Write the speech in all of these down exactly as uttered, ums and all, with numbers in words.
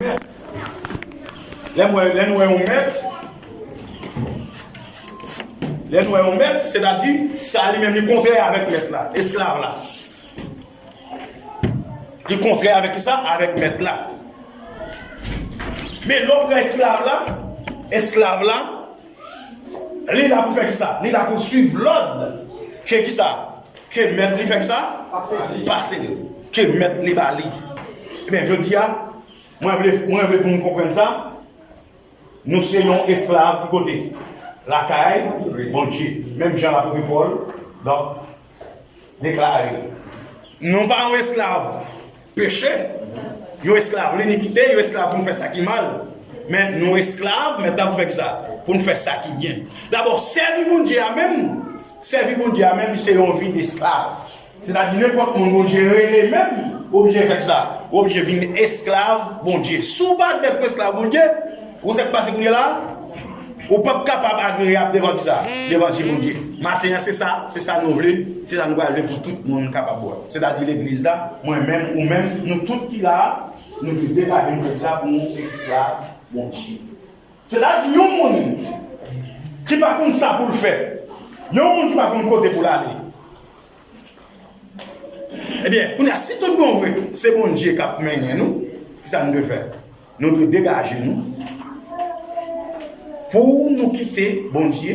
mèt. Lè m wè, lè nou wè yon mèt, lè nou wè yon mèt, sètadi, sa li menm li kontrè avèk mèt la, esklav la. Li kontrè avèk kisa? Avèk mèt la. Men lè w pran esklav la, esklav la, li la pou fè kisa? Li la pou swiv lòd ke kisa? Ke mèt li fè kisa? Pase. Pase. Ke mèt li ba li. Ebyen, jodi a, mwen vle, mwen vle pou nou konprann sa. Nou se yon esklav ki kote? Lakay Bondye. Menm jan lapot Pòl, donk, deklare. Nou pa yon esklav peche, yon esklav linikite, yon esklav pou n fè sa ki mal. Men nou esklav, mentnan pou fè kisa? Pou n fè sa ki byen. Dabò, sèvi Bondye a menm, sèvi Bondye a menm, se yon vi esklav. Sètadi, nenpòt moun Bondye rele menm, ou oblije fè kisa? Ou oblije vin esklav Bondye. Si w pa admèt ou esklav Bondye, ou sa k pase kounye la? Ou p ap kapab agreyab devan kisa? Devan je Bondye. Maten an, se sa, se sa nou vle, se sa nou pral vle pou tout moun kapab wè. Sètadi legliz la, mwen menm, ou menm, nou tout ki la a, nou dwe degaje nou fè sa pou nou esklav Bondye. Sètadi yon moun ki pa konn sa pou l fè, yon moun ki pa konn kote pou l ale. Ebyen, kounye a, si tout bon vre, se Bondye k ap mennen nou, kisa nou dwe fè? Nou dwe degaje nou pou nou kite Bondye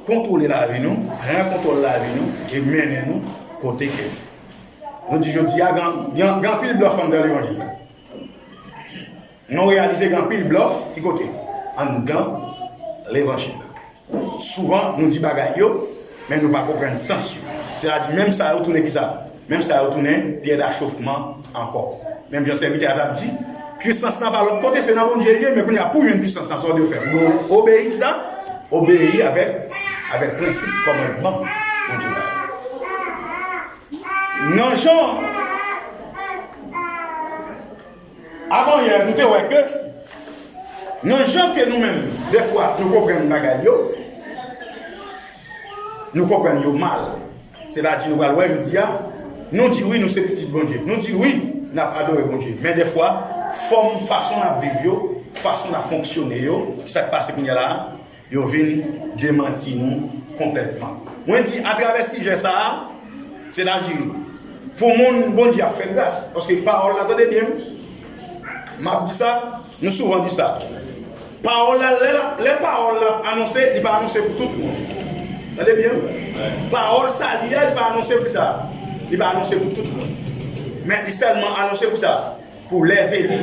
kontwole lavi nou, pran kontwòl lavi nou e mennen nou kote ke nou di jodi a, gen, gen, gen anpil blòf anndan levanjil la. Nou reyalize gen anpil blòf ki kote? Anndan levanjil la. Souvan, nou di bagay yo, men nou pa konprann sans yo. Sètadi, menm sa yo tounen kisa? Menm sa yo tounen pyè dachofman ankò. Menm jan sèvitè a t ap di, pwisans lan pa lòt kote, se nan Bondye l ye, men kounye a, pou w jwenn pwisans lan, sa w dwe fè? Ou dwe obeyi kisa? Obeyi avèk, avèk prensip, kòmandman Bondye ba yo. Nan Jan, avanyè, nou te wè ke nan jan ke nou menm, dèfwa, nou konprann bagay yo, nou konprann yo mal. Sètadi, nou pral wè jodi a, nou di wi, nou se pitit Bondye. Nou di wi, n ap adore Bondye. Men dèfwa, fòm, fason n ap viv yo, fason n ap fonksyone yo, sa k pase kounye a la a, yo vin demanti nou konplètman. Mwen di, atravè sijè sa a, sètadi, pou moun Bondye ap fè gras, paske pawòl la, tande byen, m ap di sa, nou souvan di sa. Pawòl la, lè, lè pawòl la anonse, li pa anonse pou tout moun. Tande byen, pawòl sali a, li pa anonse pou sa. Li pa anonse pou tout moun. Men li sèlman anonse pou sa. Pou lèzeli,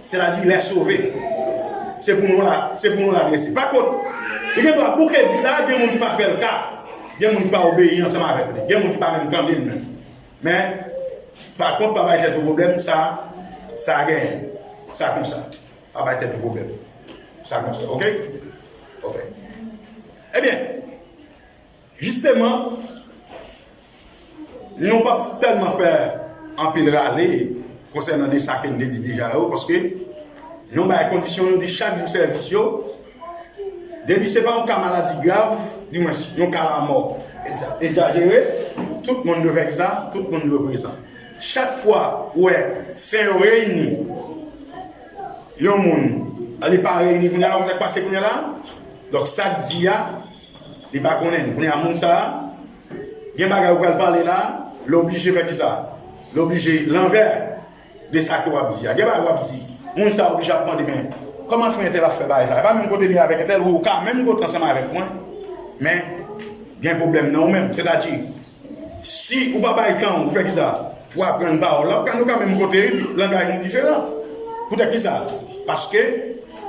sètadi lèsove. Se pou nou la, se pou nou l adrese. Pa kont, li gen dwa bouke di la, gen moun ki pa fè l ka, gen moun ki pa obeyi ansanm avèk li, gen moun ki pa menm tande l menm. Men, pa kont, pa bay tèt ou pwoblèm, sa, sa genyen. Sa konsa. Pa bay tèt ou pwoblèm. Sa konsa, oke? Oke. Ebyen, jisteman, nou p ap tèlman fè anpil rale konsènan de sa ke n te di deja yo, paske nou bay kondisyon, nou di chak jou sèvis yo, depi se pa yon ka maladi grav, dimwens, yon ka lanmò egza-, egzajere, tout moun dwe fè kisa? Tout moun dwe prezan. Chak fwa ou wè sen yo reyini, yon moun, li pa reyini kounye a, ou wè sa k pase kounye a la? Donk, sa k di a, li pa konnen. Kounye a, moun sa a, gen bagay ou pral pale la, l oblije fè kisa? L oblije lanvè de sa ke w ap di a. Gen bagay w ap di, moun sa a oblije ap mande, men, kòman fè entèl ap fè bagay sa a? E pa menm kote li avèk entèl, wi, ou ka menm kote ansanm avèk mwen, men gen pwoblèm nan ou menm. Sètadi, si ou pa bay tan ou fè kisa? Pou aprann pawòl la, ou ka, nou ka menm kote, langaj nou diferan. Poutèt kisa? Paske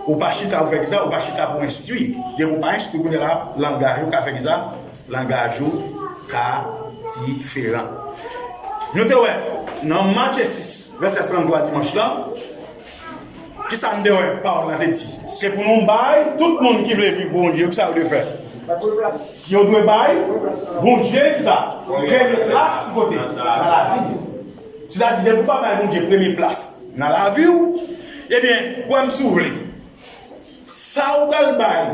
ou pa chita pou fè kisa? Ou pa chita pou enstwi. Depi ou pa enstwi, kounye a la, langaj ou ka fè kisa? Langaj ou ka diferan. Nou te wè, nan Matye sis, vèsè tranntwa dimanch lan, kisa n te wè pawòl la te di? Se pou nou bay tout moun ki vle viv pou Bondye, kisa yo dwe fè? Yo dwe bay Bondye kisa? Premye plas ki kote? Nan lavi w. Sètadi, depi w pa bay Bondye premye plas nan lavi w, ebyen, kwè m si w vle, sa ou pral bay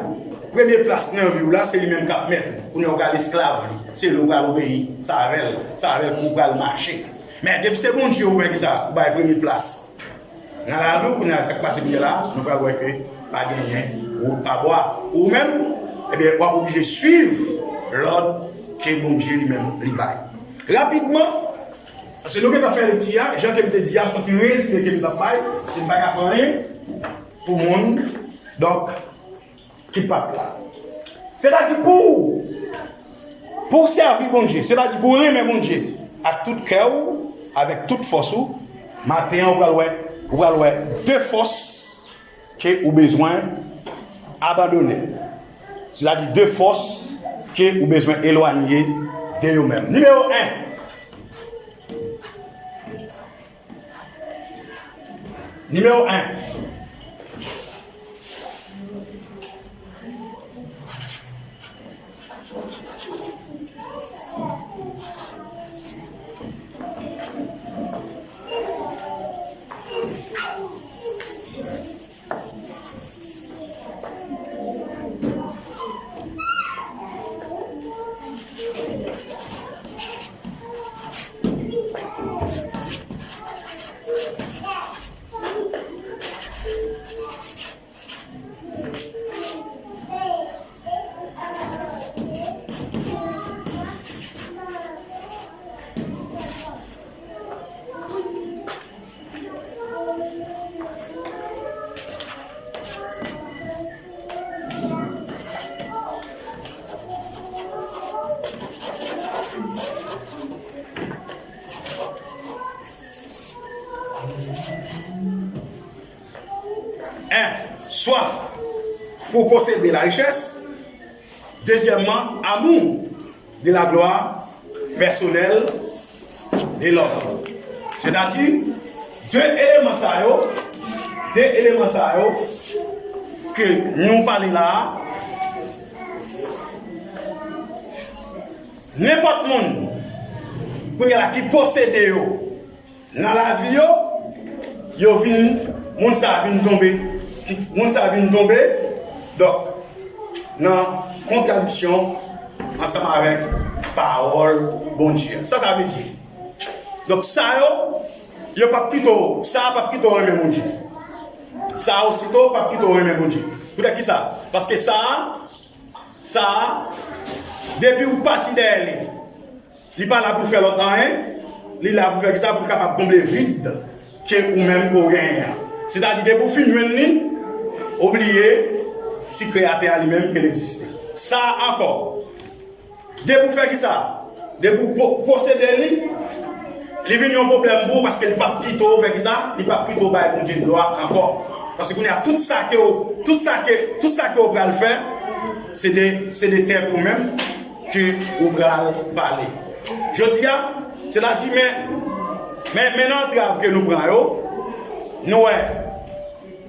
premye plas nan vi w la, se li menm k ap mèt ou. Kounye a ou pral esklav li. Se li ou pral obeyi. Se avè l, se avè l pou ou pral mache. Men depi se Bondye ou fè kisa? Ou bay premye plas. Nan lavi w kounye a, sa k pase kounye a la, nou pral wè ke pa genyen wout pa bwa. Ou menm, ebyen, w ap oblije swiv lòd ke Bondye li menm li bay. Rapidman, paske nou gentan fè lekti a, jan ke m te di a, se yon ti rezime ke m t ap bay, paske m pa ka fè anyen pou moun. Donk, ki pa t la. Sètadi pou, pou w sèvi Bondye, sètadi pou w renmen Bondye ak tout kè w, avèk tout fòs ou, maten an ou pral wè, ou pral wè de fòs ke ou bezwen abandone. Sètadi de fòs ke ou bezwen elwanye de yo menm. Nimewo en. Nimewo en. En, swaf pou posede larichès. Dezyèmman, amour de la gloire personnelle de l'homme. Sètadi, de eleman sa yo, de eleman sa yo ke nou pale la a, nenpòt moun kounye a la ki posede yo nan lavi yo, yo vin, moun sa vin tonbe, moun sa vin tonbe, donk, nan kontradiksyon ansanm avèk pawòl Bondye. Sa sa vle di? Donk, sa yo, yo p ap kite w, sa a p ap kite w renmen Bondye. Sa a osito p ap kite w renmen Bondye. Poutèt ki sa? Paske sa a, sa a, depi w pati dèyè li, li pa la pou fè lòt anyen, li la pou fè kisa? Pou l kapab konble vid ke ou menm ke w genyen an. Sètadi, depi w fin jwenn li, ou bliye si Kreyatè a li menm ke l egziste. Sa a ankò, depi w fè kisa? Depi w po-, posede li, li vin yon pwoblèm pou ou, paske li p ap kite w fè kisa? Li p ap kite w bay Bondye glwa ankò. Paske kounye a, tout sa ke w, tout sa ke, tout sa ke w pral fè, se de, se de tèt ou menm ke ou pral pale. Jodi a, sètadi, men, men, men nan antrav ke nou pran yo, nou wè,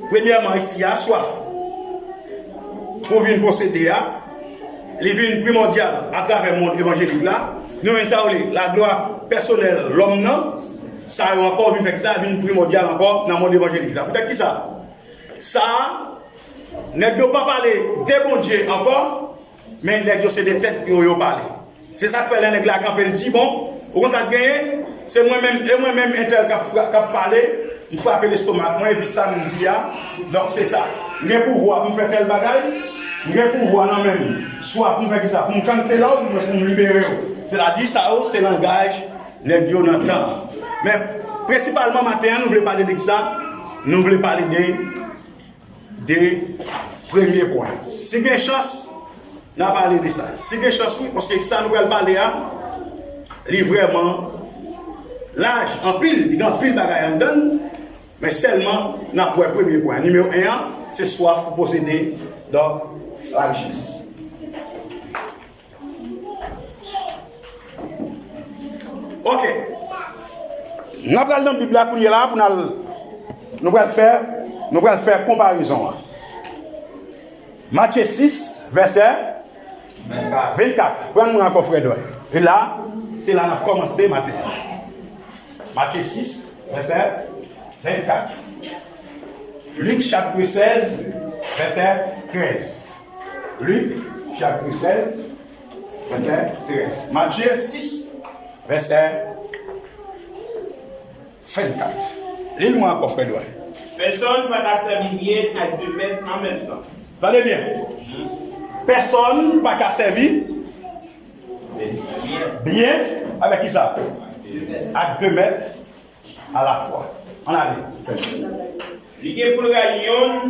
premyèman, isi a, swaf pou vin posede a, li vin primòdyal atravè mond evanjelik la. Nou menm sa yo rele laglwa pèsonèl lòm nan, sa yo ankò vin fè kisa? Vin primòdyal ankò nan mond evanjelik la. Poutèt kisa? Sa a, nèg yo pa pale de Bondye ankò, men nèg yo se de tèt yo yo pale. Se sa k fè lè nèg la kanpe, l di, bon, ou konn sa k genyen? Se mwen menm, e mwen menm entèl k ap fra-, k ap pale, m frape lestomak mwen, epi sa m di a, donk se sa. M gen pouvwa pou m fè tèl bagay, m gen pouvwa nan men m. Swa pou m fè kisa? Pou m cancel ou, oubyen pou m libere w. Sètadi, sa yo, se langaj nèg yo nan tan an. Men, prensipalman, maten an, nou vle pale de kisa? Nou vle pale de de premye pwen. Si gen chans, n a pale de sa. Si gen chans, wi, paske sa nou pral pale a, li vrèman laj anpil, li gen anpil bagay anndan l, men sèlman n ap wè premye pwen. Nimewo en an, se swaf pou posede, donk, larichès. Ok. N a pral nan Bib la kounye a la pou n al, nou pral fè, nou pral fè konparezon an. Matye sis, vèsè vennkat. Pran mwen ankò, frè Dwè. E la, se la n ap kòmanse maten an. Matye sis, vèsè vennkat. Lik, chapit sèz, vèsè trèz. Lik, chapit sèz, vèsè trèz. Matye sis, vèsè vennkat. Li l mwen ankò, frè Dwè. Pèsonn pa ka sèvi byen ak de mèt an menm tan. Tande byen. Pèsonn pa ka sèvi byen avèk kisa? Ak de mèt alafwa. Ann ale. Li gen pou l rayi youn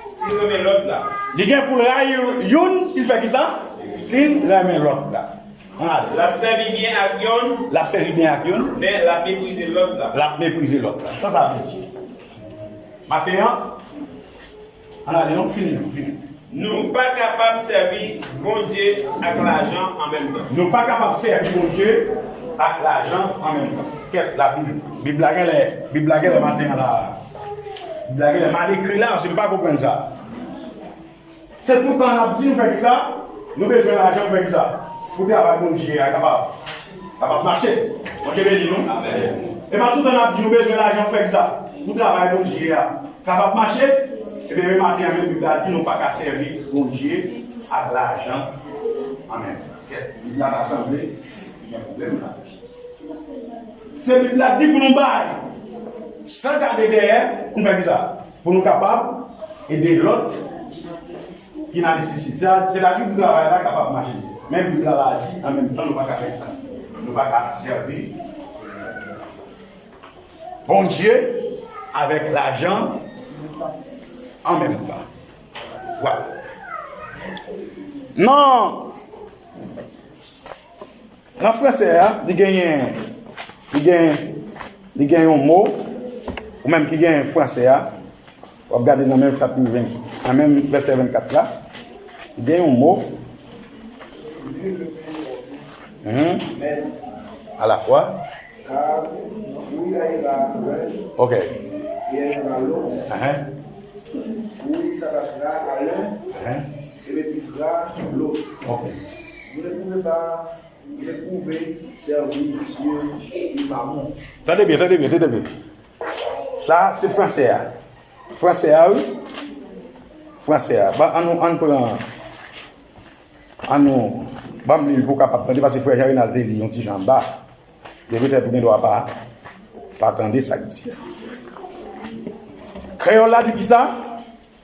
si l renmen lòt la. Li gen pou l rayi youn si l fè kisa? Si l renmen lòt la. Ann ale. L ap sèvi byen ak youn. L ap sèvi byen ak youn. Men l ap meprize lòt la. L ap meprize lòt la. Sa sa vle di? Maten an, ann ale non, fini non, fini. Nou pa kapab sèvi Bondye ak lajan an menm tan. Nou pa kapab sèvi Bondye ak lajan an menm tan. Kèt la, Bib, Bib la genlè, Bib la genlè maten an la. Bib la genlè mal ekri la, paske m pa konprann sa. Se toutan n ap di nou fè kisa? Nou bezwen lajan pou fè kisa? Pou travay Bondye a kapab, kapab mache. Bondye beni nou. Amèn. E pa toutan n ap di nou bezwen lajan pou fè kisa? Pou travay Bondye a kapab mache. Ebyen, men maten an menm, Bib la di nou pa ka sèvi Bondye ak lajan an menm tan. Kèt, Bib la ta sanble gen pwoblèm la. Se Bib la di pou nou bay san gade dèyè, pou nou fè kisa? Pou nou kapab ede lòt ki nan nesesite. Se, sètadi pou travay la kapab mache. Men Bib la, la di, an menm tan, nou pa ka fè kisa? Nou pa ka sèvi Bondye avèk lajan an menm tan. Vwala. Non. Nan fransè a, li genyen, li gen, li gen yon mo, ou menm ki gen fransè a, w ap gade nan menm chapit ven, nan menm vèsè vennkat la, li gen yon mo, mhm, alafwa. Car ou ira l'un, ok, et aimera l'autre. Uh-huh. Ou il s'attachera à l'un, uh-huh, et méprisera l'autre. Ok. Vous ne pouvez pas, vous ne pouvez servir Dieu et Mammon. Tande byen, tande byen, tande byen. Sa, se fransè a. Fransè a, wi. Fransè a. Ba, ann nou, ann pran, ann nou, ban m li pou w kapab tande, paske frè Jean Renald te li yon ti jan anba. Men petèt ou gen dwa pa, pa tande sa k di a. Kreyòl la di kisa?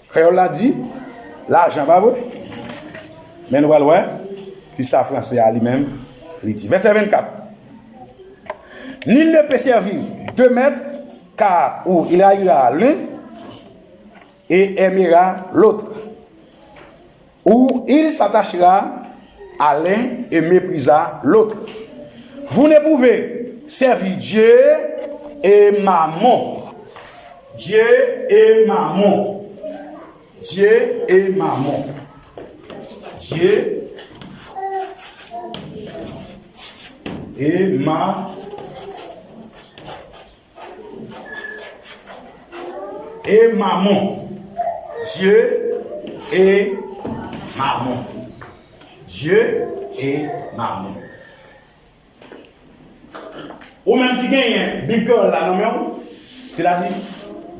Kreyòl la di lajan, pa vre? Men nou pral wè kisa fransè a li menm li di. Vèsè vennkat. Nul ne peut servir deux maîtres, car ou il haïra l'un et aimera l'autre, ou il s'attachera à l'un et méprisera l'autre. Vous ne pouvez servir Dieu et Mammon. Dieu et Mammon. Dieu et Mammon. Dieu et Ma-, et Mammon. Dieu et Mammon. Dieu et Mammon. Ou menm ki genyen Bib Kreyòl la nan men w, sètadi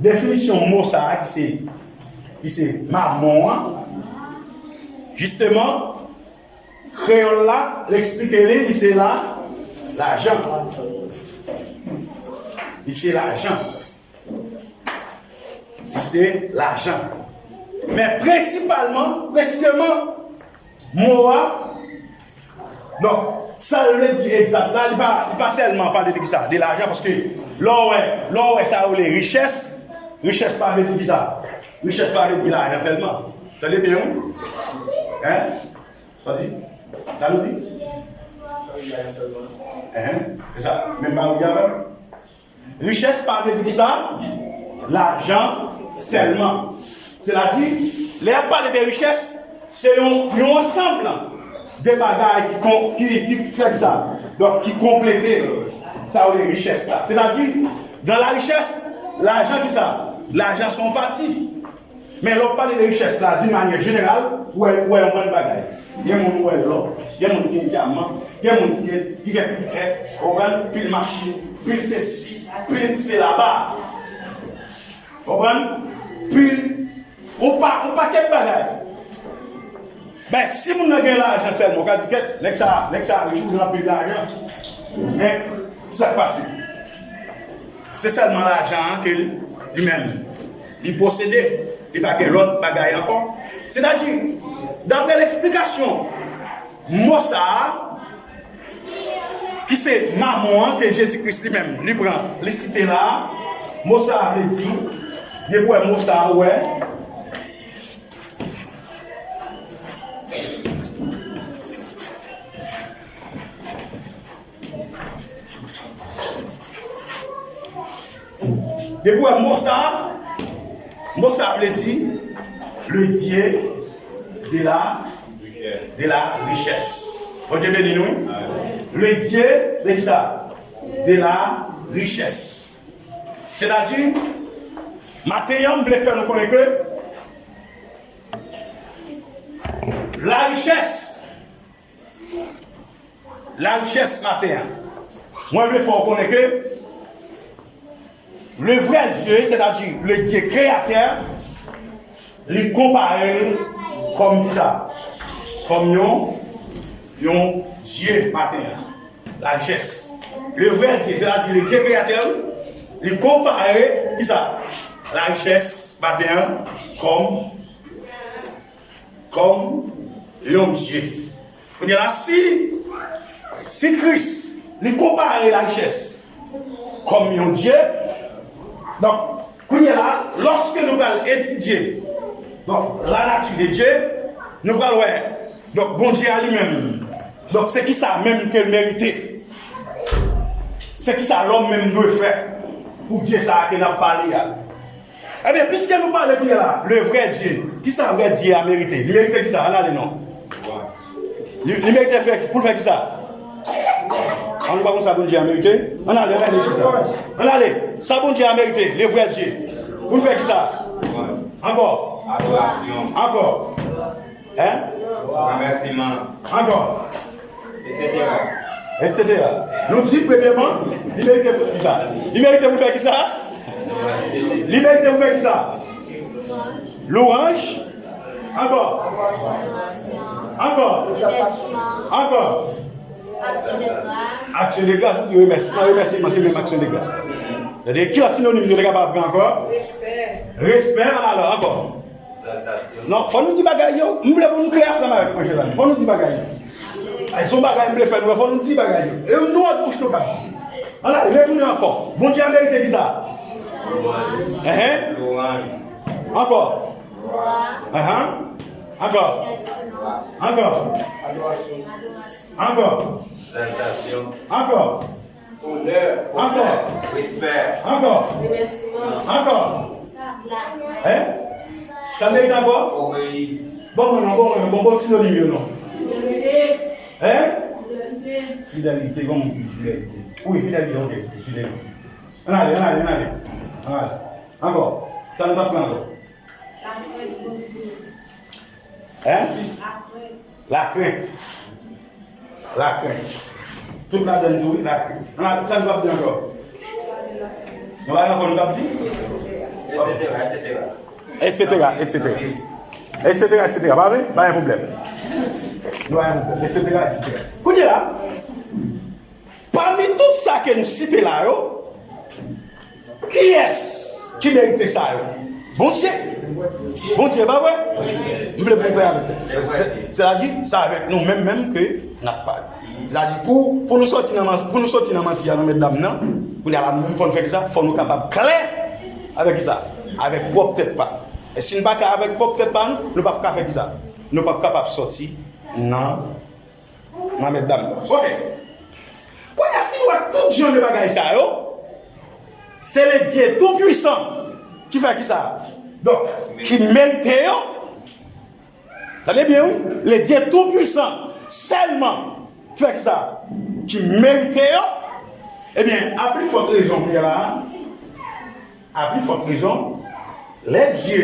definisyon mo sa a ki se, ki se mamon an, jisteman, Kreyòl la, l eksplike li, li se la, lajan. Li se lajan. Li se lajan. Men prensipalman, presizeman, mo a, donk, sa l vle di egzat la, li pa, li pa sèlman pale de kisa? De lajan, paske lè w wè, lè w wè sa yo rele richès, richès pa vle di kisa? Richès pa vle di lajan sèlman. Tande byen, wi. Hein? Sa di? Sa nou di? Hein? E sa, menm bagay avè m? Richès pa vle di kisa? Lajan sèlman. Sètadi, lè y ap pale de richès, se yon, yon ansanm de bagay ki kon-, ki, ki fè kisa? Donk, ki konplete sa yo rele richès la. Sètadi, dans la richesse, lajan kisa? Lajan se yon pati. Men lè w pale de richès la, d'une manière générale, ou wè, ou wè yon bann bagay. Gen moun ou wè lò, gen moun ki gen dyaman, gen moun ki gen, ki gen pèl, ou konprann? Pil machin, pil sesi, pil selaba. Ou konprann? Pil, yon pa, yon pakèt bagay. Men si moun nan gen lajan sèlman, ou ka di, kèt, nèg sa, nèg sa rich, ou gen anpil lajan. Men, sa k pase? Se sèlman lajan an ke li menm, Li posede, li pa gen lòt bagay ankò. Sètadi, daprè leksplikasyon mo sa a, ki se mamon an, ke Jezi Kris li menm, li pran, li site la a, mo sa a vle di, depi w wè mo sa a, ou wè, Depi w wè mo sa a, mo sa a vle di le Dieu de la, de la richesse. Bondye beni nou. Le Dieu de ki sa? De la richesse. Sètadi, maten an, m vle fè nou konnen ke larichès, larichès maten an, mwen vle fè w konnen ke le vrai Dieu, sètadi le Dieu créateur, li konpare l kòm kisa? Kòm yon, yon Dye maten an. Larichès. Le vrai Dieu, sètadi le Dieu créateur, li konpare kisa? Larichès maten an kòm, kòm yon Dye. Kounye a la, si, si Kris, li konpare larichès kòm yon Dye, donk, kounye a la, lòske nou pral etidye, donk, la nature de Dieu, nou pral wè, donk, Bondye a li menm, donk, se kisa menm ke l merite? Se kisa lòm menm dwe fè pou Dye sa a ke n ap pale a? Ebyen, piske nou pale kounye a la, le vrai Dieu, kisa vrè Dye a merite? Li merite kisa? Ann ale non. Li, li merite fè, pou l fè kisa? An nou pa konn sa Bondye a merite? Ann ale, ann ale kisa? Ann ale, sa Bondye a merite, le vrai Dieu. Pou l fè kisa? Ankò. Adorasyon. Ankò. Hein? Remèsiman. Ankò. Etsetera. Etsetera. Nou di, premyèman, li merite pou kisa? Li merite pou fè kisa? Li merite pou fè kisa? Louwanj. Ankò. Ankò. Ankò. Aksyon de gras. Aksyon de gras, ou di remèsiman, remèsiman, se menm aksyon de gras. Gade, ki lòt sinonim nou te kapab pran ankò? Respè. Respè, alò, ankò. Egzaltasyon. Non, fò nou di bagay yo. M vle pou nou klè ansanm avèk mwen, chèlami. Fò nou di bagay yo. Ay, se yon bagay m vle fè nou wè, fò nou di bagay yo. E nou ak bouch nou k ap di. Ann ale, retounen ankò. Bondye a merite kisa? Louwanj. Enhen. Louwanj. Ankò. Glwa. Enhen. Ankò. Remèsiman. Ankò. Adorasyon. Adorasyon. Ankò. Egzaltasyon. Ankò. Onè. Ankò. Respè. Ankò. Remèsiman. Ankò. Glwa. Hein? Sa merite ankò? Obeyi. Bon, bon, bon, bon, bon, bon, sinonim yo non. Fidelite. Hein? Fidelite. Fidelite, kòman w di fidelite? Wi, fidelite, ok, fidelite. Ann ale, ann ale, ann ale. Ann ale. Ankò. Sa nou t ap pran ankò? Lakrent Bondye. Hein? Lakrent. Lakrent. Lakrent. Tout ladann tou, wi, lakrent. Ann ale, sa nou t ap di ankò? Nou pa gen ankò nou t ap di? Etsetera, etsetera. Etsetera, etsetera. Etsetera, etsetera. Pa vre? Pa gen pwoblèm. Nou pa gen pwoblèm. Etsetera, etsetera. Kounye a, pami tout sa ke nou site la yo, kiyès ki merite sa yo? Bondye. Bondye, pa vre? M vle pou nou fè avèk. Sètadi, se avèk nou menm menm ke n ap pale. Sètadi, pou, pou nou sòti nan man-, pou nou sòti nan manti a nan mèt dam nan, kounye a la, nou menm fò nou fè kisa? Fò nou kapab klè avèk kisa? Avèk pwòp tèt pa nou. E si nou pa klè avèk pwòp tèt pa nou, nou p ap ka fè kisa? Nou p ap kapab sòti nan nan mèt dam nan. Ok. Kounye a, si nou wè tout jan de bagay sa yo, se le Dieu Tout-Puissant ki fè kisa? Donk, ki merite yo. Tande byen, wi. Le Dieu Tout-Puissant sèlman ki fè kisa? Ki merite yo. Ebyen, a pli fòt rezon kounye a la, a pli fòt rezon, lè Dye,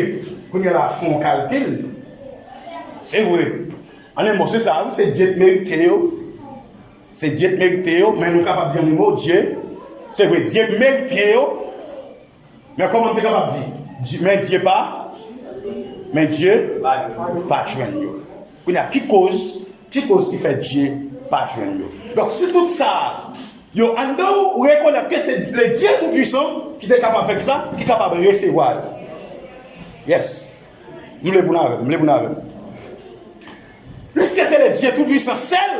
kounye a la, fè yon kalkil, se vre. An en mo, se sa, wi, se Dye k merite yo. Se Dye k merite yo, men nou kapab di an en mo, Dye, se vre, Dye k merite yo, men kòman m te kapab di? Dye, men Dye pa, men Dye pa jwenn yo. Kounye a, ki koz, ki koz ki fè Dye pa jwenn yo? Donk, si tout sa, yo anndan w, ou rekonèt ke se le Dieu Tout-Puissant ki te kapab fè kisa? Ki kapab resevwa yo. Yes. M vle pou n avè m, m vle pou n avè m. Piske se le Dye Toupisan sèl,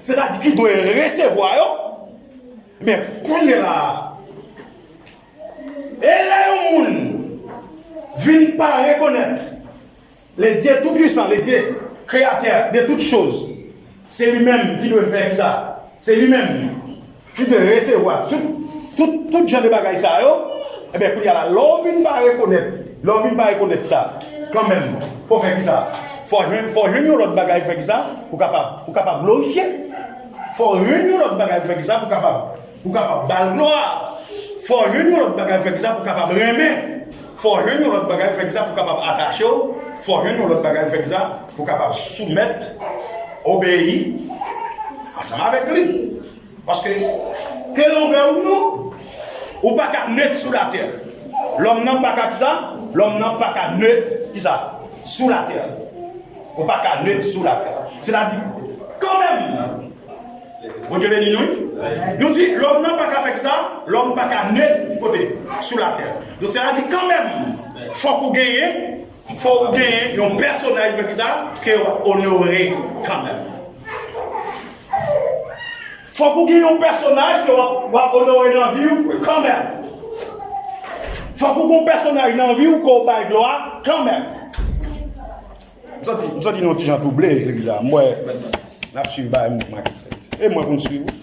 sètadi ki dwe resevwa yo, ebyen, kounye la a, e lè yon moun vin pa rekonèt le Dye Toupisan, le Dye Kreyatè de tout choz, se li menm ki dwe fè kisa? Se li menm ki dwe resevwa tout, tout, tout jan de bagay sa yo. Ebyen, kounye a la, lè w vin pa rekonèt, lè w vin pa rekonèt sa, kanmenm, fò w fè kisa? Fò w jwenn, fò w jwenn yon lòt bagay pou fè kisa? Pou kapab, pou kapab glorifye. Fò w jwenn yon lòt bagay pou fè kisa? Pou kapab, pou kapab ba l glwa. Fò w jwenn yon lòt bagay pou fè kisa? Pou kapab renmen. Fò w jwenn yon lòt bagay pou fè kisa? Pou kapab atache w. Fò w jwenn yon lòt bagay pou fè kisa? Pou kapab soumèt, obeyi ansanm avèk li. Paske, ke lè w vle ou non, ou pa ka nèt sou latè. Lòm nan pa ka kisa? Lòm nan pa ka nèt kisa? Sou latè. Ou pa ka nèt sou latè. Sètadi, kanmenm, Bondye beni nou, wi. Nou di, lòm nan pa ka fè kisa? Lòm pa ka nèt ki kote? Sou latè. Donk, sètadi, kanmenm, fòk ou genyen, fòk ou genyen yon pèsonaj, fè kisa? Ke w ap onore kanmenm. Fòk ou gen yon pèsonaj ke w ap, w ap onore nan vi w kanmenm. Fòk ou gen yon pèsonaj nan vi w ke w bay glwa kanmenm. M santi, m santi nou yon ti jan twouble legliz la. M wè n ap swiv bagay mouvman ki fèt. E mwen pou n swiv ou.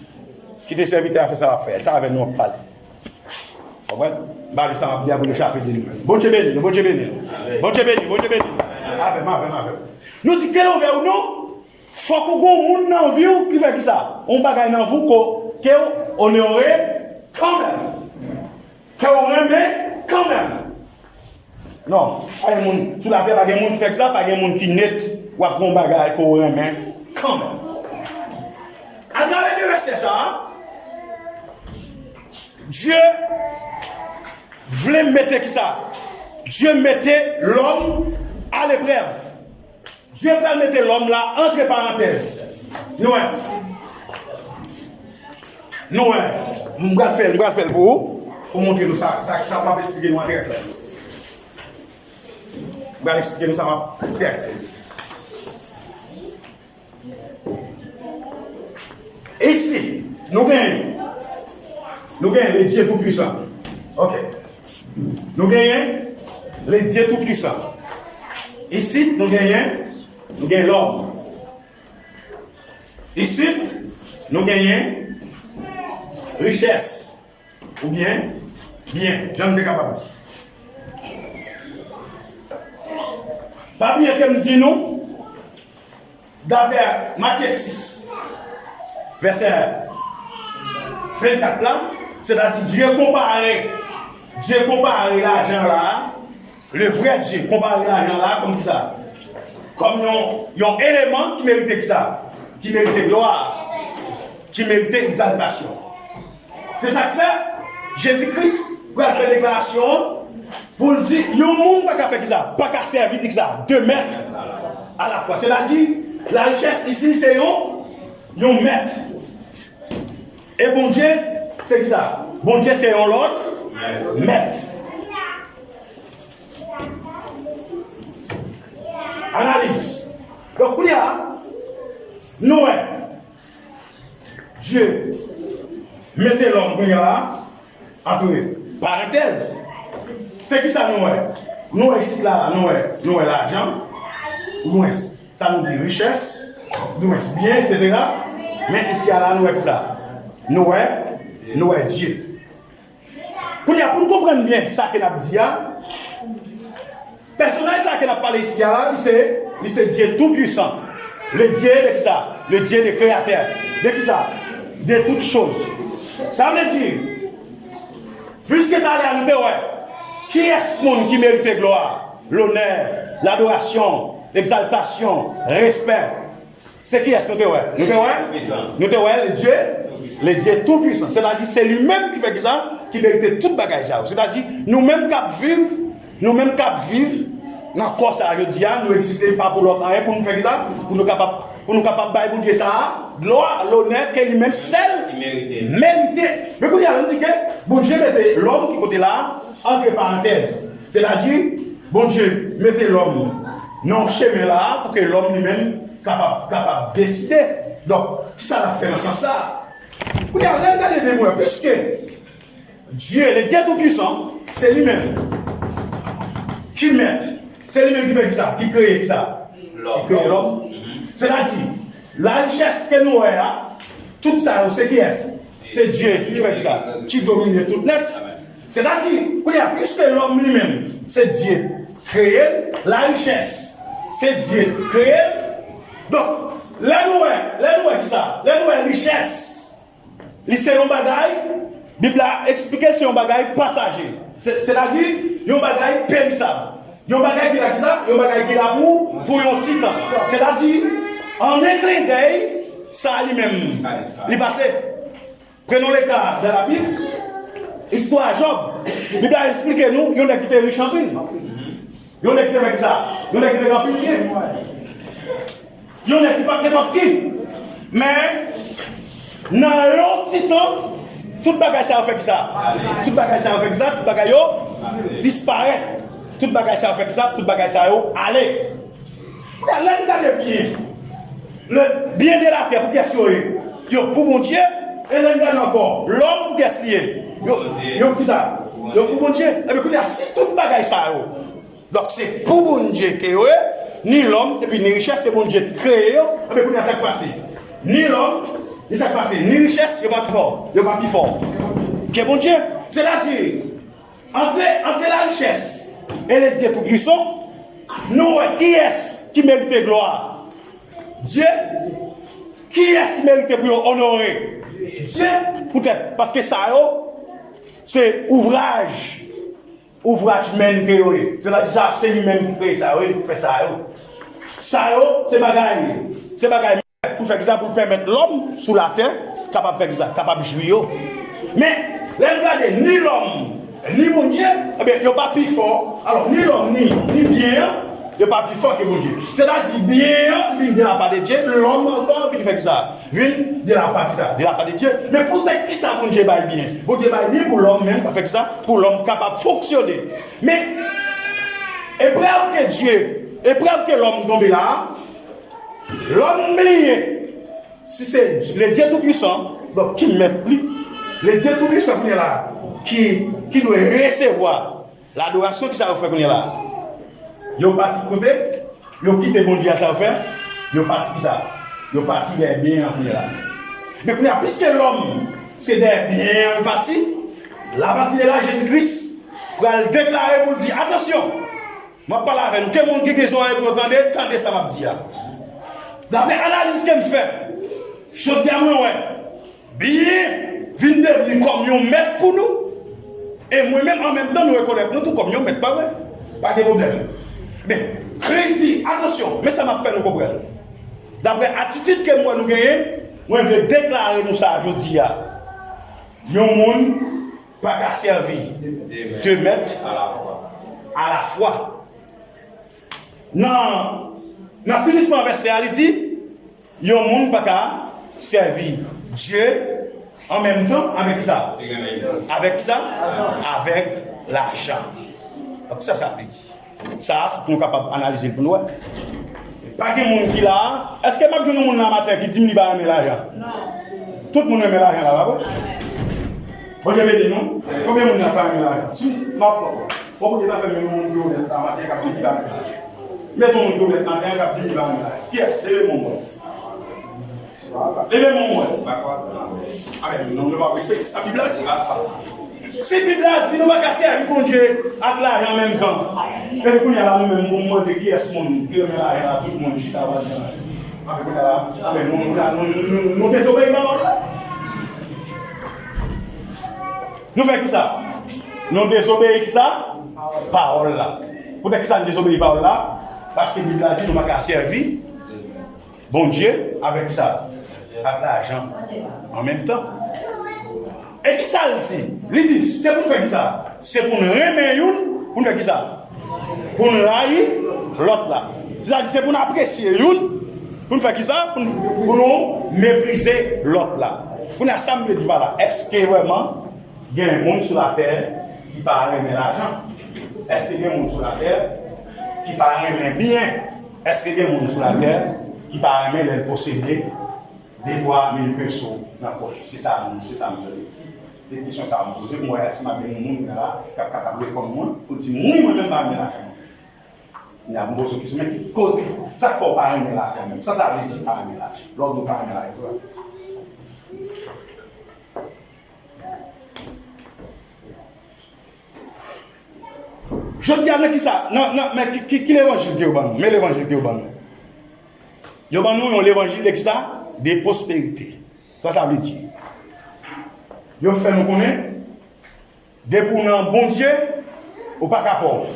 Kite sèvitè a fè sa l ap fè. Se avè nou w ap pale. Konprann? M pa vle sa m ap di a pou nou chape de nou. Bondye beni nou, Bondye beni nou. Bondye beni, Bondye beni nou. Avè m, avè m, avè m. Nou di ke l ouvè ou non, fòk ou gen yon moun nan vi w ki fè kisa? Yon bagay nan vi w ke w onore kanmenm. Ke w renmen kanmenm. Non, pa gen moun, sou latè pa gen moun ki fè kisa, pa gen moun ki nèt, w ap gen yon bagay ke w renmen kanmenm. Atravè de vèsè sa a, Dye vle mete kisa? Dye mete lòm a leprèv. Dye pral mete lòm la antre parantèz. Nou wè. Nou wè. M pral fè l, m pral fè l pou ou, pou montre nou sa, sa, sa m ap esplike nou an trè klè. M pral esplike nou sa m ap trè klè. Isi, nou genyen, nou genyen le Dye Toupisan. Ok. Nou genyen le Dye Toupisan. Isit, nou genyen, nou gen lòm. Isit, nou genyen richès oubyen byen, jan n te kapab di. Pa bliye ke m di nou, daprè Matye sis, vèsè vennkat la, sètadi Dye konpare, Dye konpare lajan la, le vrè Dye konpare lajan la kòm kisa? Kòm yon, yon eleman ki merite kisa? Ki merite glwa, ki merite egzaltasyon. Se sa k fè Jezi Kris pral fè deklarasyon an pou l di, yon moun pa ka fè kisa? Pa ka sèvi de kisa? De mèt alafwa. Sètadi, larichès isi se yon, yon mèt. E Bondye, se kisa? Bondye se yon lòt mèt. Analiz. Donk, kounye a, nou wè, Dye mete lòm kounye a antre parantèz. Se kisa nou wè? Nou wè isi la, la, nou wè, nou wè lajan, ou mwens, sa nou di richès, ou mwens byen, etsetera. Men isi a la, nou wè kisa? Nou wè, nou wè Dye. Kounye a, pou n konprann byen sa ke n ap di a, pèsonaj sa ke n ap pale isi a la, li se, li se Dye Toupisan. Le Dye de kisa? Le Dye de kreyatè. De kisa? De tout choz. Sa vle di, pliske talè a nou te wè, kiyès moun ki merite glwa, lonè, ladorasyon, egzaltasyon, respè? Se kiyès nou te wè? Nou te wè? Nou te wè le Dye, le Dye Toupisan. Sètadi, se li menm ki fè kisa? Ki merite tout bagay sa yo. Sètadi, nou menm k ap viv, nou menm k ap viv nan kò sa a jodi a, nou egziste pa pou lòt anyen, pou nou fè kisa? Pou nou kapab, pou nou kapab bay Bondye sa a glwa, lonè ke li menm sèl merite. Men kounye a, lè n di ke Bondye mete lòm ki kote la a, antre parantèz. Sètadi, Bondye mete lòm nan yon chemen la a pou ke lòm li menm kapab, kapab deside. Donk, kisa l ap fè nan sans sa a? Kounye a, lè n gade de mo yo, piske Dye, le Dye Toupisan, se li menm ki mèt, se li menm ki fè kisa? Ki kreye kisa? Ki kreye lòm. Sètadi, larichès ke nou wè a, tout sa yo, se kiyès? Se Dye ki fè kisa? Ki domine tout nèt. Sètadi, kounye a, piske lòm li menm, se Dye kreye l, larichès, se Dye kreye l. Donk, lè nou wè, lè nou wè kisa? Lè nou wè richès, li se yon bagay, Bib la eksplike l se yon bagay pasaje. Se, sètadi, yon bagay perisab. Yon bagay ki la kisa? Yon bagay ki la pou, pou yon ti tan. Sètadi, an en clin d'œil, sa li menm, li pase. Prenons le cas de la Bible. Istwa Jòb. Bib la eksplike nou, yon nèg ki te rich anpil. Yon nèg ki te fè kisa? Yon nèg ki te gen anpil byen. Yon nèg ki pa t nenpòt ki. Men, nan yon ti tan, tout bagay sa yo fè kisa? Tout bagay sa yo fè kisa? Tout bagay yo disparèt. Tout bagay sa yo fè kisa? Tout bagay sa yo ale. Kounye a, lè n gade byen, le byen de la tè, pou kiyès yo ye? Yo pou Bondye. E lè n gade ankò, lòm, pou kiyès li ye? Yo, yo kisa? Yo pou Bondye. Ebyen, kounye a, si tout bagay sa yo, donk, se pou Bondye ke yo ye, ni lòm, epi ni richès, se Bondye k kreye yo. Ebyen, kounye a, sa k pase? Ni lòm, ni sa k pase? Ni richès, yo pa pi fò. Yo pa pi fò ke Bondye. Sètadi, antre, antre larichès e le Dye Toupisan, nou wè kiyès ki merite glwa? Dye. Kiyès ki merite pou yo onore? Dye. Poutèt, paske sa yo, se ouvraj, ouvraj men ke yo ye. Sètadi sa, se li menm ki kreye sa yo, e li ki fè sa yo. Sa yo, se bagay, se bagay pou fè kisa? Pou pèmèt lòm sou latè kapab fè kisa? Kapab jwi yo. Men, lè n gade ni lòm, ni Bondye, ebyen, yo pa pi fò. Alò, ni lòm, ni, ni byen an, yo pa pi fò ke Bondye. Sètadi, byen an vin de la part de Dieu, lòm ankò vin fè kisa? Vin de la part kisa? De la part de Dieu. Men poutèt kisa Bondye bay byen? Bondye bay byen pou lòm menm ka fè kisa? Pou lòm kapab fonksyone. Men, eprèv ke Dye, eprèv ke lòm tonbe la a, lòm bliye si se le Dye Toupisan, donk ki mèt li, le Dye Toupisan kounye a la, ki, ki dwe resevwa ladorasyon, kisa yo fè kounye a la? Yo pati kote, yo kite Bondye a, sa yo fè? Yo pati kisa? Yo pati dèyè byen an kounye a la. Men kounye a, piske lòm se dèyè byen an yo pati, la pati de la Jezi Kris pral deklare pou l di, atansyon, m ap pale avè nou. Ke moun ki gen zòrèy pou yo tande, tande sa m ap di a. Daprè analiz ke m fè, jodi a mwen wè, byen vin devni kòm yon mèt pou nou. E mwen menm, an menm tan, nou rekonèt nou tou kòm yon mèt, pa vre? Pa gen pwoblèm. Men, Kris di, atansyon, men sa m ap fè nou konprann. Daprè atitid ke m wè nou genyen, mwen vle deklare nou sa jodi a. Yon moun pa ka sèvi de mèt alafwa. Nan, nan finisman vèsè a, li di, yon moun pa ka sèvi Dye an menm tan avèk sa. Avèk sa? Avèk lajan. Donk, sa sa vle di? Sa a, fòk nou kapab analize l pou nou wè. Pa gen moun ki la a. Èske m ap jwenn yon moun la maten ki di m li pa renmen lajan? Non. Tout moun renmen lajan la, pa vre? Bondye beni nou. Konbyen moun nan pa renmen lajan? Si m ap pran, bon, Bondye ta fè m yon moun ki onèt la maten k ap di li pa renmen lajan. Men se yon moun ki onèt maten k ap di li pa renmen lajan. Kiyès? Leve men w mwen. Leve men w mwen. Amèn. Non, nou pa respekte sa Bib la di. Si Bib la di nou pa ka sèvi Bondye ak lajan an menm tan, epi kounye a la nou menm pou mande kiyès moun ki renmen lajan la, tout moun chita pral pran lajan. Epi kounye a la, amèn, nou, nou, nou, nou, nou dezobeyi pawòl la. Nou fè kisa? Nou dezobeyi kisa? Pawòl la. Poutèt kisa nou dezobeyi pawòl la? Paske Bib la di nou pa ka sèvi Bondye avèk kisa? Ak lajan an menm tan. E kisa l di? Li di, se pou n fè kisa? Se pou n renmen youn, pou n fè kisa? Pou n rayi lòt la. Sètadi, se pou n apresye youn, pou n fè kisa? Pou n, pou nou meprize lòt la. Kounye a, sa m vle di pa la, èske vrèman gen moun sou latè ki pa renmen lajan? Èske gen moun sou latè ki pa renmen byen? Èske gen moun sou latè ki pa renmen lè l posede de twa mil peso nan pòch? Se sa moun, se sa m vle di. Se kesyon sa a m poze pou m wè si m ap gen yon moun la k ap kapab reponn mwen pou di m wi, mwen menm m pa renmen lajan. N ap poze kesyon, men ki koz ki, sa k fè w pa renmen lajan menm? Sa sa vle di pa renmen lajan? Lè w di w pa renmen lajan, sa sa vle di? Jodi a, nan kisa, nan, nan, men ki, ki, ki levanjil ke yo ban nou? Men levanjil ke yo ban nou. Yo ban nou yon levanjil de kisa? De pwosperite. Sa sa vle di? Yo fè nou konnen, depi w nan Bondye, ou pa ka pòv.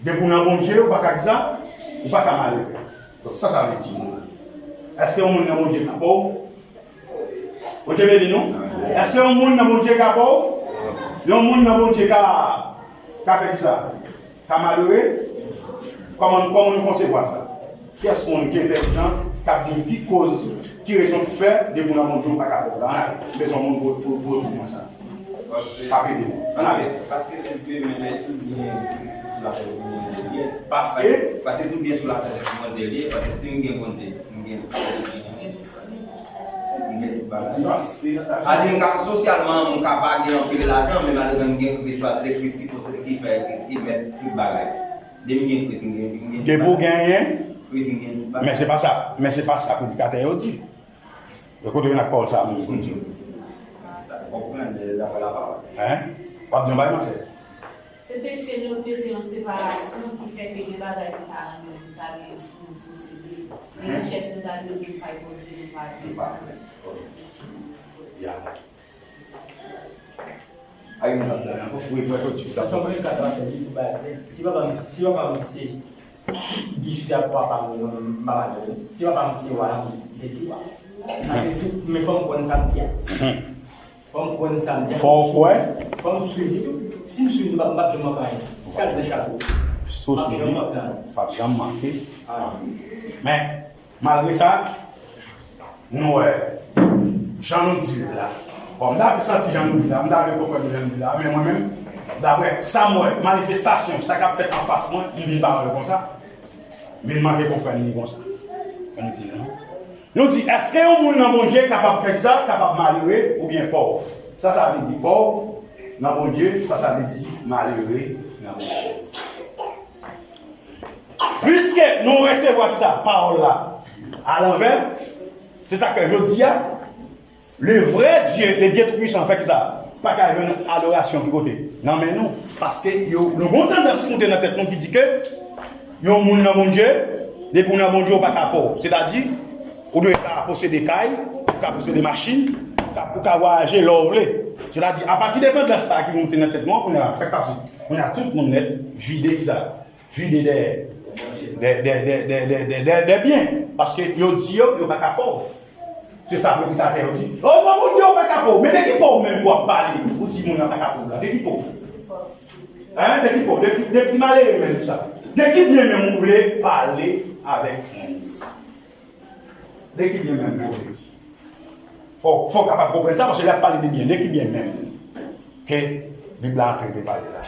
Depi w nan Bondye, ou pa ka kisa? Ou pa ka malere. Donk, sa sa vle di nou la? Èske yon moun nan Bondye ka pòv? Bondye beni nou. Èske yon moun nan Bondye ka pòv? Yon moun nan Bondye ka, ka fè kisa? Ka malere? Kòman, kòman nou konsevwa sa? Kiyès moun ki entèlijan k ap di m ki koz, ki rezon k fè depi w nan Bondye ou pa ka pòv la? Ann ale, m bezwen yon moun pou, pou, pou di mwen sa. Paske, paske, paske tout byen sou latè se pou Bondye l ye. Paske? Paske tout byen sou latè se pou Bondye l ye. Paske si m gen Bondye, m gen, m gen tout bagay. Sa di m ka, sosyalman, m ka pa gen anpil lajan, men malgre m gen Kris, paske se Kris ki posede, ki fè, ki, ki mèt tout bagay. Depi m gen Kris, m gen, m gen tout bagay. Depi w genyen, Kris, m gen tout bagay. Men se pa sa, men se pa sa predikatè yo di. Yo kote vin ak pawòl sa a menm pou di. Sa konprann, men dapre lapawòl. Hein? W ap di yon bagay, mansè? Se peche l yo k mete yon separasyon ki fè ke gen bagay nou ta renmen, nou ta gen pou nou posede. Gen richès nou ta dwe gen kay Bondye, nou pa gen. Nou pa gen. Ya. Ay, nou t ap gade ankò, fou e frè Claude, ou t ap... Sa sa mwen ka fè, li tou bay klè. Si papa m, si papa m se, si Guy Philippe papa m, m pa mal, si papa m se wa, m se ti wa. Paske si, men fò m konn sa m di a. Fò m konn sa m di a. Fò w kwè. Fò m swiv li tou. Si m swiv li, m p ap, m p ap janm manke anyen. Sa k nan chapo. Si w swiv li, w p ap janm manke. Ah. Men, malgre sa, nou wè, jan nou di l la. Bon, m ta vle santi jan nou di la, m ta vle konprann jan nou di la, men mwen menm, daprè sa m wè, manifestasyon, sa k ap fèt anfas mwen, m vin pa wè l konsa. M vin manke konprann li konsa. Ann nou di l non. Nou di, èske yon moun nan Bondye kapab fè sa, kapab malere oubyen pòv? Sa sa vle di pòv nan Bondye, sa sa vle di malere nan Bondye. Piske nou resevwa kisa? Pawòl la alanvè, se sa k fè jodi a, le vrai Dieu, le Dieu Tout-Puissant, fè kisa? Pa ka jwenn adorasyon ki kote? Nan men nou. Paske yo, nou gon tandans ki moute nan tèt nou ki di ke yon moun nan Bondye, depi w nan Bondye, ou pa ka pòv. Sètadi, ou dwe ka posede kay, ou ka posede machin, ou ka, ou ka vwayaje lè w vle. Sètadi, apati de tandans sa a ki moute nan tèt nou an, kounye a, sa k pase? Kounye a, tout moun nèt vide kisa? Vide de, de, de byen. Paske yo di yo, yo pa ka pòv. Se sa predikatè yo di. O, non, Bondye, yo pa ka pòv. Men de ki pòv menm w ap pale? Ou di moun nan pa ka pòv la. De ki pòv? Hein? De ki pòv? De ki, de ki malere menm sa? De ki byen menm ou vle pale avèk moun? De ki byen menm ou vle di? Fò, fò w kapab konprann sa, paske lè y ap pale de byen, de ki byen menm ke Bib la antre te pale la?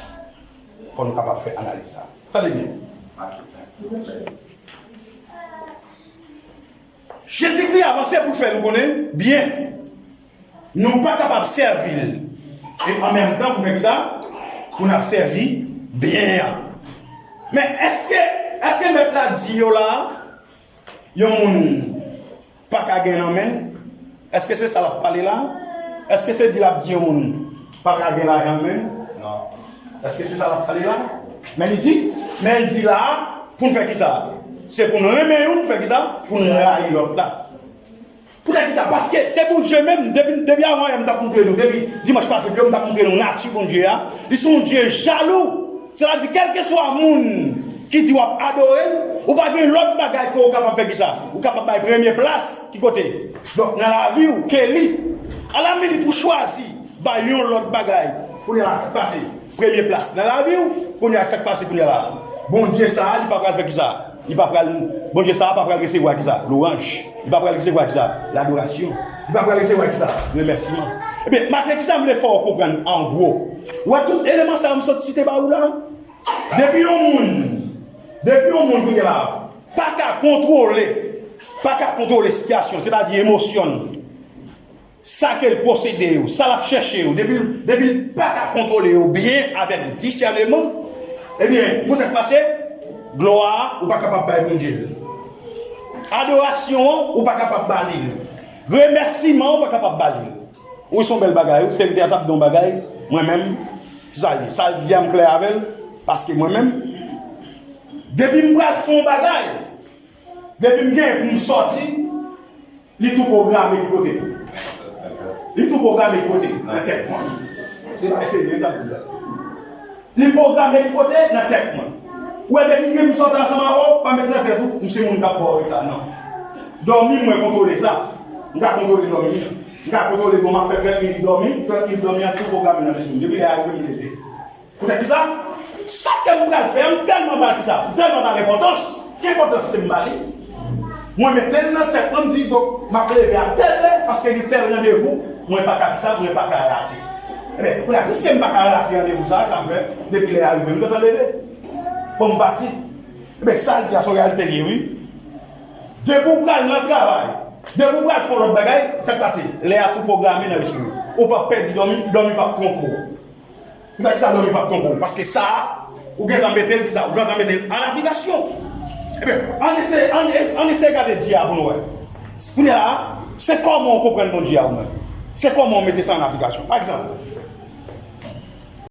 Fò nou kapab fè analiz sa. Tande byen. Jezikri avanse pou l fè nou konnen byen. Nou pa kapab sèvi l e an menm tan pou fè kisa? Pou n ap sèvi byen an. Men èske, èske mèt la di yo la a, yon moun pa ka gen nan men l? Èske se sa l ap pale la? Èske se di l ap di yon moun pa ka gen lajan nan men l? Non. Èske se sa l ap pale la? Men li di, men l di la a, pou n fè kisa? Se pou n renmen youn, fè kisa? Pou n rayi lòt la. Poutèt kisa? Paske se Bondye menm, depi, depi avan yè m t ap montre nou, depi dimanch pase, m t ap montre nou nati Bondye a. Li se yon Dye jalou. Sètadi, kèlkeswa moun ki di w ap adore l, ou pa gen lòt bagay ke w kapab fè kisa? Ou kapab bay premye plas ki kote? Donk, nan lavi w, ke li. Alaminit, ou chwazi bay yon lòt bagay. Kounye a, sa k pase? Premye plas nan lavi w. Kounye a, sa k pase kounye a la? Bondye sa a, li pa pral fè kisa? Li pa pral, Bondye sa a pa pral resevwa kisa? Lwanj. Li pa pral resevwa kisa? Ladorasyon. Li pa pral resevwa kisa? Remèsiman. Ebyen, malgre kisa m vle fè w konprann an gwo? Ou wè tout eleman sa yo m sot site ba ou la? Depi yon moun, depi yon moun kounye la, pa ka kontwole, pa ka kontwole sitiyasyon, sètadi emosyon l, sa ke l posede yo, sa l ap chèche yo, depi, depi l pa ka kontwole yo byen avèk disèneman, ebyen, pou sa k pase, glwa a, ou pa kapab bay Bondye l. Adorasyon an, ou pa kapab ba li l. Remèsiman an, ou pa kapab ba li l. Wi, se yon bèl bagay, wi. Sèvitè a t ap di yon bagay, mwen menm, se sa l di. Sa l di a, m klè avè l, paske mwen menm, depi m pral fè yon bagay, depi m gen pou m sòti, li tou pwograme ki kote. Li tou pwograme ki kote, nan tèt mwen. Se bagay serye, m t ap di la. Li pwograme ki kote nan tèt mwen. Ou wè, depi m gen m sòti ansanm avè w, pa met nan tèt ou, m se moun k ap ba w reta, non. Dòmi, mwen kontwole sa. M ka kontwole dòmi. M ka kontwole bon, m ap fè trant minit dòmi, trant minit dòmi an tou pwograme nan lespri m. Depi lè a rive, m leve. Poutèt kisa? Sa ke m pral fè a, m tèlman ba l kisa? M tèlman ba l enpòtans. Ki enpòtans ke m ba li? Mwen mete l nan tèt mwen, m di, donk, m ap leve a tèl lè, paske gen tèl randevou, mwen pa ka kisa, mwen pa ka rate. Ebyen, kounye a, piske m pa ka rate randevou sa, sa m fè, depi lè a rive, m gentan leve. Bon, m pati. Ebyen, sa l di a, se yon reyalite l ye, wi. Depi w pral nan travay, depi w pral fè yon lòt bagay, sa k pase? Lè a tou pwograme nan lespri w. Ou p ap pèdi dòmi, dòmi p ap twonpe w. Poutèt sa dòmi p ap twonpe w, paske sa a, ou gentan mete l kisa, ou gentan mete l an aplikasyon. Ebyen, ann eseye, ann es- ann eseye gade Dye a pou nou wè. Kounye a, se kòman w konprann Bondye a ou menm. Se kòman w mete sa an aplikasyon. Pa egzanp,